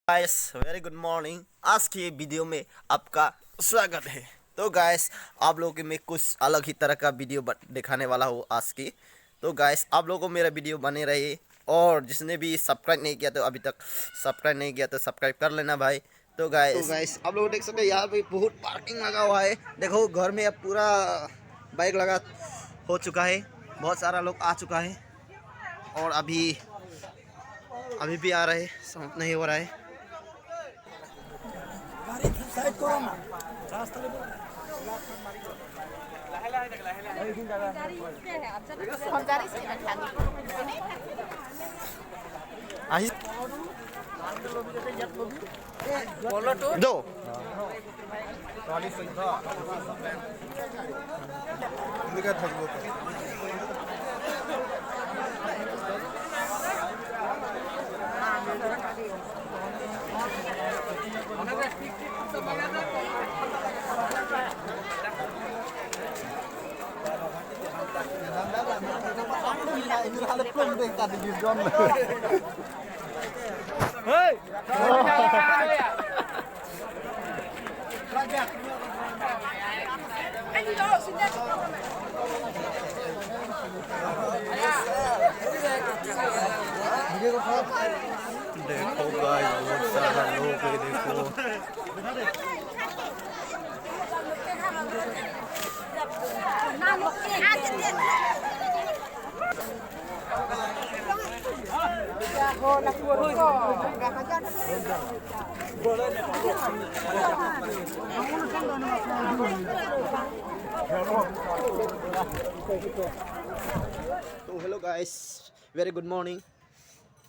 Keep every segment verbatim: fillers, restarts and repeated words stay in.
Guys, very good morning. आज की वीडियो में आपका स्वागत है। तो गाइस, आप लोगों के मैं कुछ अलग ही तरह का वीडियो बत- दिखाने वाला हूँ आज की। तो गाइस, आप लोगों को मेरा वीडियो बने रहिए, और जिसने भी सब्सक्राइब नहीं किया तो अभी तक सब्सक्राइब नहीं किया तो सब्सक्राइब कर लेना भाई। तो गाइस, तो गाइस, आप लोग देख सकते हैं, यहाँ पे बहुत पार्किंग लगा हुआ है। देखो, घर में अब पूरा बाइक लगा हो चुका है, बहुत सारा लोग आ चुका है, और अभी अभी भी आ रहा है, समाप्त नहीं हो रहा है। আহি- দো। देखो गाइस, बहुत सारा लोग है, देखो। तो hello guys, very good morning.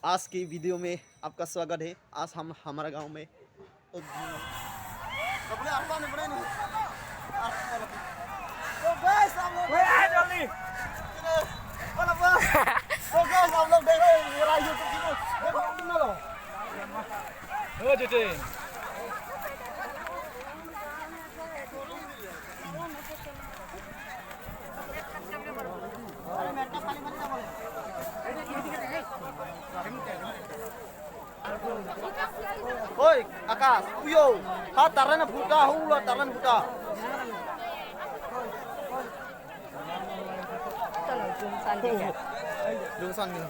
आज की वीडियो में आपका स्वागत है। आज हम हमारा गांव में तो अपने आप ने बनाए नहीं। तो गाइस, हम लोग तो गाइस, हम लोग देख रहे हैं मेरा YouTube चैनल। देखो, सुन लो। ओ Jitin. Oi, Akash, uyo, ha taran phuta, hula taran phuta. Tolo, jungsan dia. Jungsan dia.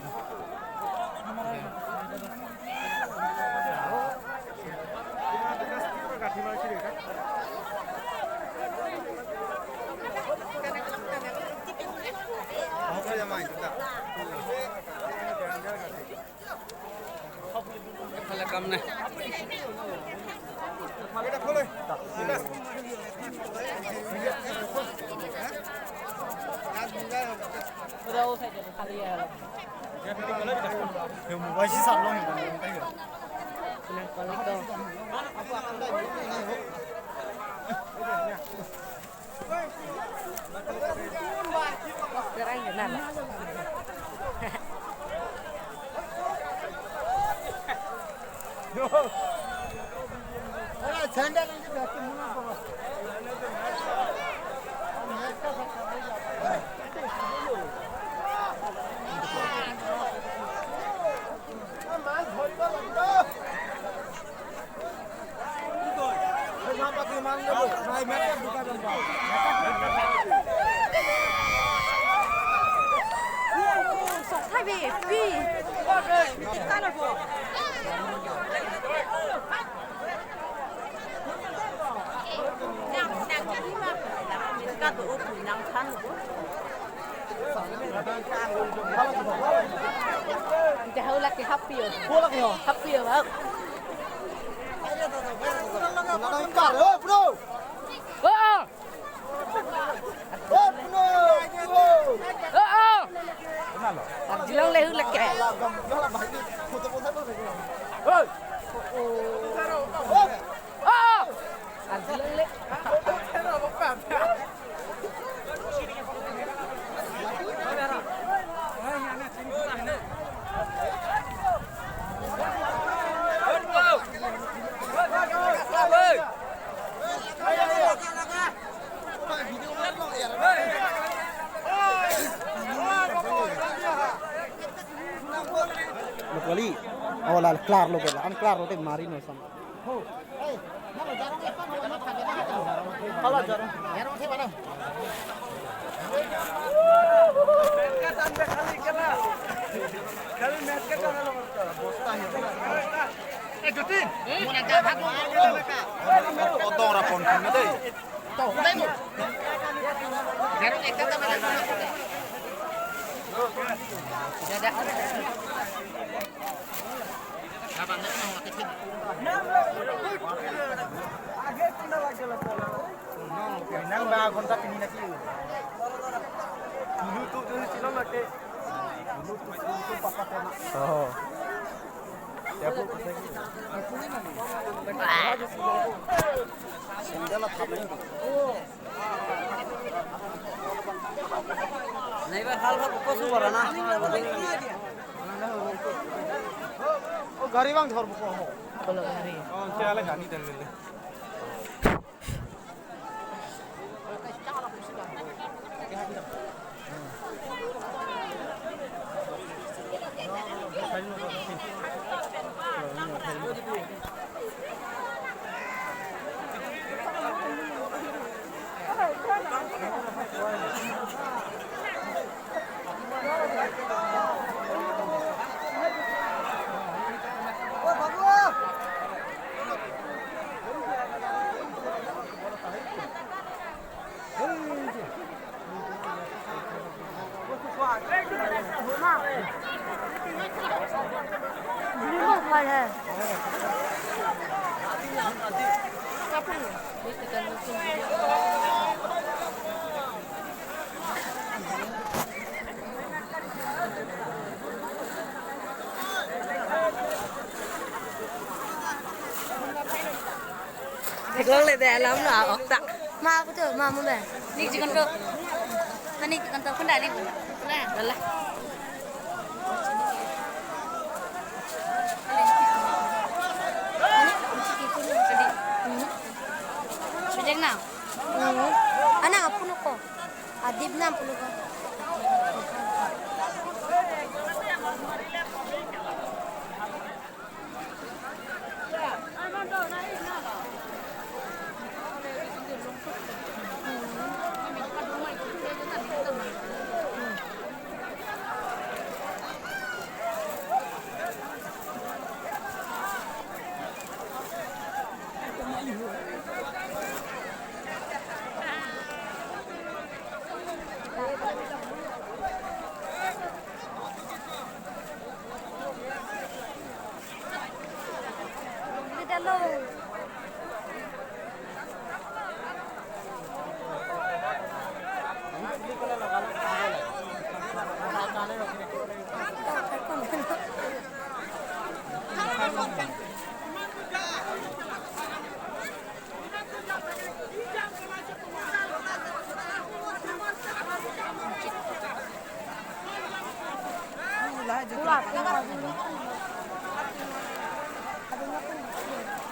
Jahau laki hapio. Hapio, bang. Oh, oh. Oh, oh. Arjulong lehu leke. Hoi. Oh, oh. Arjulong le. Lokali. Oh, la, klarlo ke, la, an klarlo te mari no sam. Hala jarang. Otong rapon kami dei. Nang ba ghonta pini lagi. Dulu tu dulu silo lagi. Dulu tu dulu tu papa kena. Oh. Ya, Bu. Sandal apa ni? Nai ba hal ba ko su bara na. Oh, gari bang dhor buko ho. Kolo gari. Oh, ante ale gari dan lele. Theklongle dei alam lo, a-ok ta. Ma putu, ma mo be. Nik chikon to. Ani chikon to, kunda ni. Wala. Sujak na. Ana apun ko. Adip na apun ko.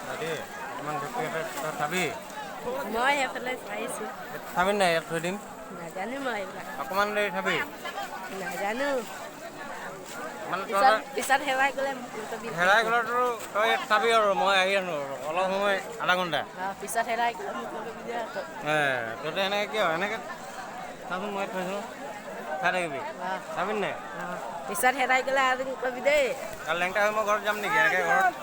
Tadi, teman F P F thabi. Moi F L S aisi. Thabi nai, ya, Fredim? Najanu moi, bla. Aku mana dari thabi? Najanu. Mana Pisat, tuh? Pisat herai gule, motor bil. Herai gule tuh, tuh ya thabi aru, moi akhir nu, kalau mau ada gunda. Ah, pisat herai gule, motor bil dia tuh. Eh, tuh deh, enak kya, enak kan? Langsung mau itu, ada gitu. Ah. Thabi nai? Ah, pisat herai gule, ada motor bil deh. Kalau yang tahu mau kerja nih, ya, kayak orang.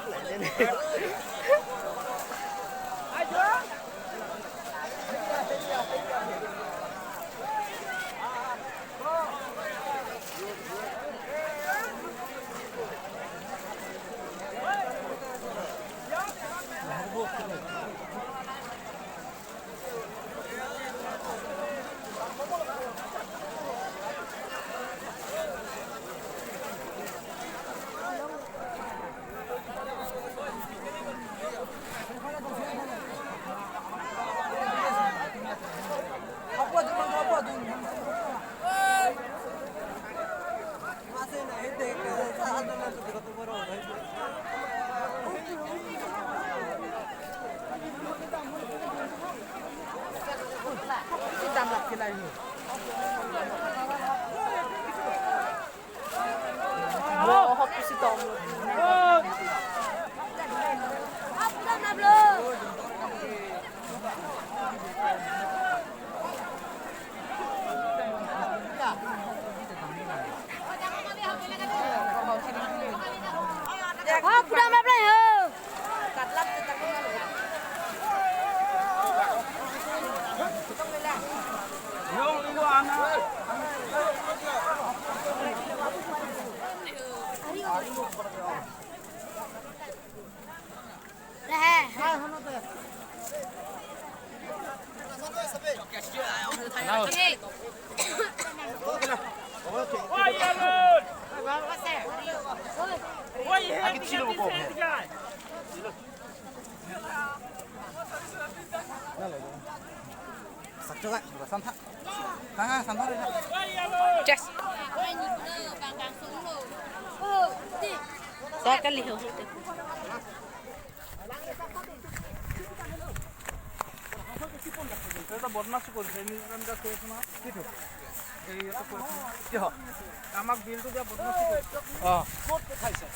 Oh, kudam lap lai ho. Sakto ka, samtha. Ha, ha, samtha re. Just. Sa kali ho. এটা বদমাশি কৰিছে, এনে এনেকা কৈ আছে নহয়। কি হ'ল? এই এটা কৈ আছে নহয়। কিয়? আমাক বিলটো দিয়া বদমাশি কৰিছে। অ। ক'ত পঠাইছে?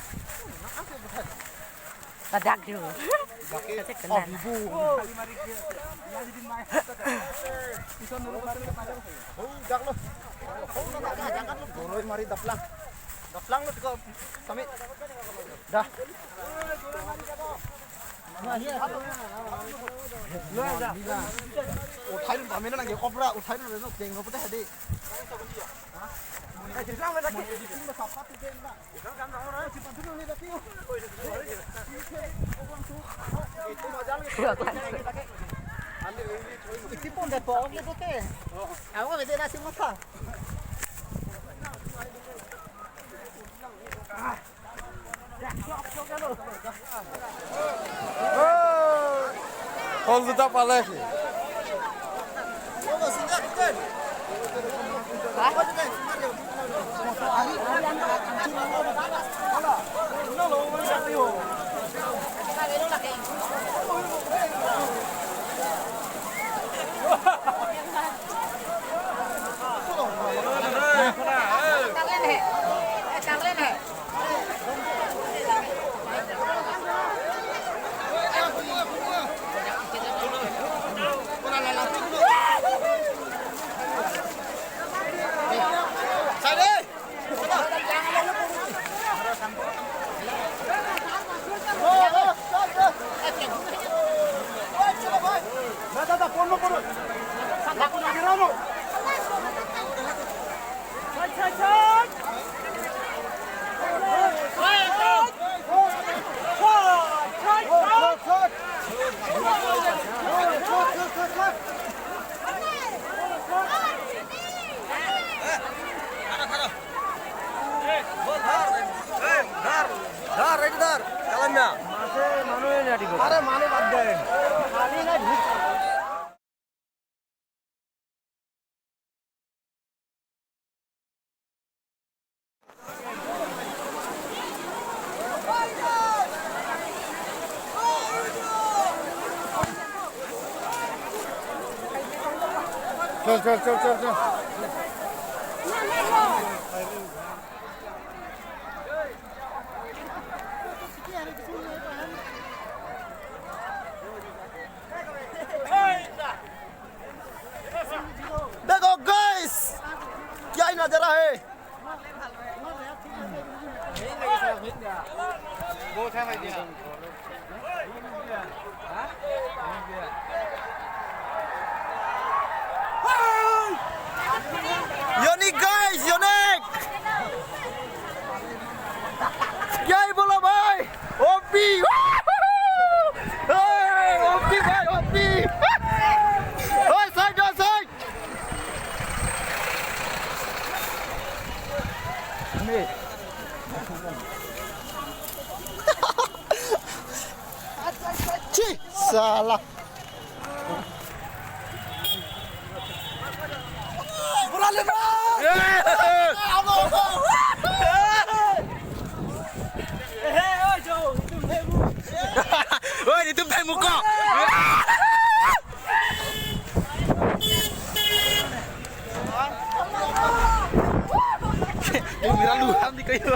Padak dulu. Kasi kena. Oh, bibu. Kali mari dia. Dia jadi main. Itu nurut. Oh, dak lo. Oh, na, na, na, jangan lo. Boroi mari daplang. Daplang lo, tiko. Kami. Dah. Uthai dun, kami na nang opera, uthai dun, no, keng, no, putih hadi. Iti pon det po, oke, oke. Ako, pwede na si Mata. Hol duta pale. Dhar, dhar, dhar, ready dhar, kalamnya. Mase manu ya jadi. Are manu bad de. Kali na bhut. চল, চল, চল, চল, চল। देखो गाइस, क्या ही नजारा है। Unique guys, unique। क्या ही बोला भाई? ओपी। ओपी भाई, ओपी। ओए, side, ओए, side। छी, साला। Bola le, bro! Oi, itum thai muko. Mira lu, ham di kayu.